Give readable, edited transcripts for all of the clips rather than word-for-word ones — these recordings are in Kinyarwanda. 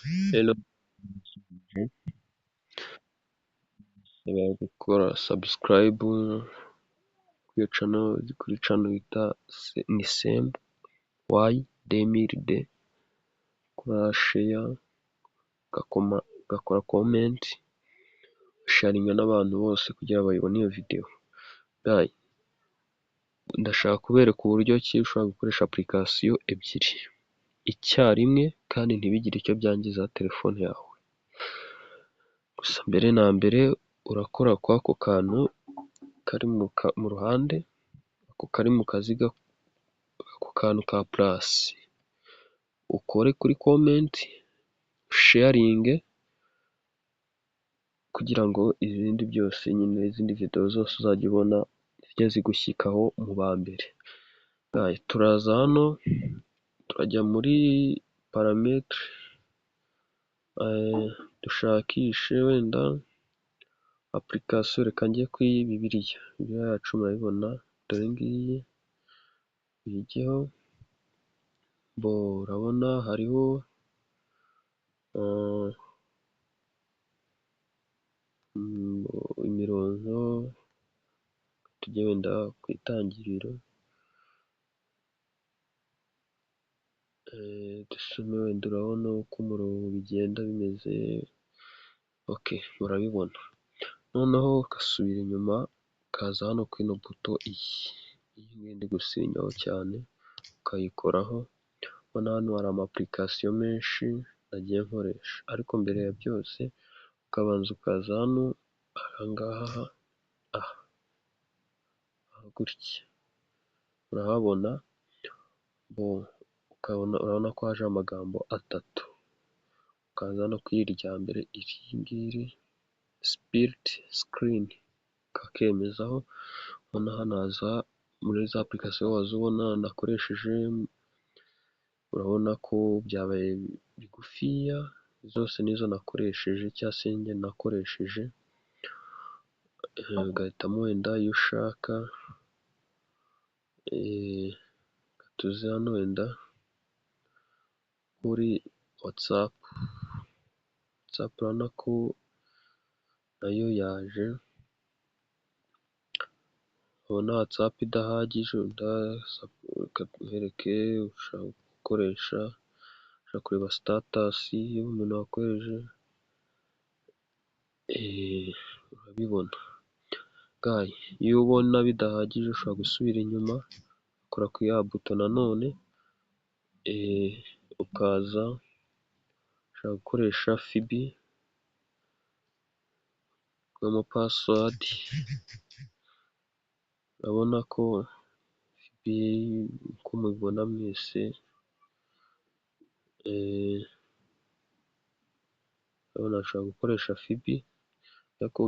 Rero gukora subscribe kuri channel bita Nisem Y Demiride, kora share, ugakora comment, usharinga n'abantu bose kugira bayibone iyo video. Ndashaka kubereka uburyo ki ushobora gukoresha application ebyiri icyarimwe kandi ntibigire icyo byangiza telefone yawe. Gusa mbere na mbere urakora kwako kantu kari mu ruhande, ako kari mu kaziga, ako kantu ka plus, ukore kuri comment, usharinge kugira ngo ibindi byose nyine, izindi video zose uzajya ubona zijye zigushyikaho mu ba mbere. Turaza hano, turajya muri paramètre, dushakishe wenda application. Reka njye kuri Bibiliya. Bibiliya yacu murayibona, dore ngiyi, uyijyeho. Bo urabona hariho imirongo. Tujye wenda ku Itangiriro, dusome wenda. Urabona uko umurongo bigenda bimeze. Okay, murabibona. Noneho ugasubira inyuma, ukaza hano kuri ino buto, iyi ngiyi ndi gusinyaho cyane, ukayikoraho. Urabona hano hari ama application menshi nagiye nkoresha, ariko mbere ya byose ukabanza ukaza hano aha ngaha, aha gutya, urahabona. Ukabona, urabona ko haje amagambo atatu. Ukaza hano kuri iri rya mbere, iri ngiri, split screen, ukakemezaho. Ubona hano haza muri za application waza ubona nakoresheje. Urabona ko byabaye bigufiya, zose nizo nakoresheje cyangwa se njye nakoresheje. Ugahitamo wenda iyo ushaka. Tuze hano wenda kuri WhatsApp. WhatsApp urabona ko nayo yaje. Ubona WhatsApp idahagije, reka nkwereke. Ushobora gukoresha, ushobora kureba status y'umuntu wakohereje, urabibona. Iyo ubona bidahagije, ushobora gusubira inyuma, ukora kuri ya buto nanone, ukaza ushobora gukoresha FB, ugashyiramo password. Urabona ko FB, uko mubibona mwese, urabona ushobora gukoresha FB, ariko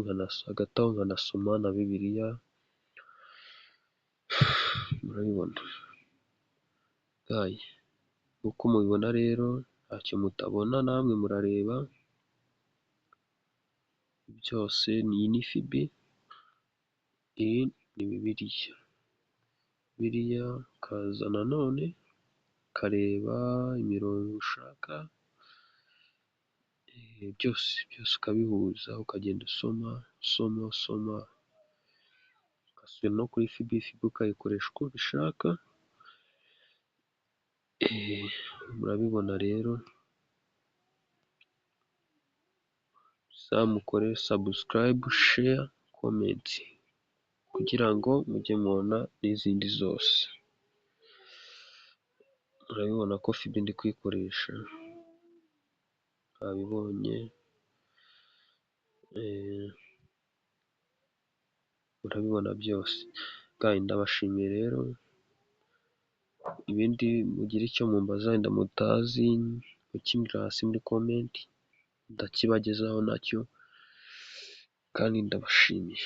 hagati aho nkanasoma na Bibiliya, murabibona. Uko mubibona rero, ntacyo mutabona, namwe murareba byose. Iyi ni FB, iyi ni Bibiliya. Bibiliya ukaza nanone ukareba imirongo ushaka, byose byose ukabihuza, ukagenda usoma, usoma, usoma, ugasubira no kuri FB. FB ukayikoresha uko ubishaka. Murabibona rero. Mukore subscribe, share, comment kugira ngo mujye mubona n'izindi zose. Murabibona ko FB ndi kuyikoresha, mwabibonye, murabibona byose. Ndabashimiye rero, ibindi mugire icyo mumbaza wenda mutazi, mukimbwira hasi muri comment, ndakibagezaho nacyo, kandi ndabashimiye.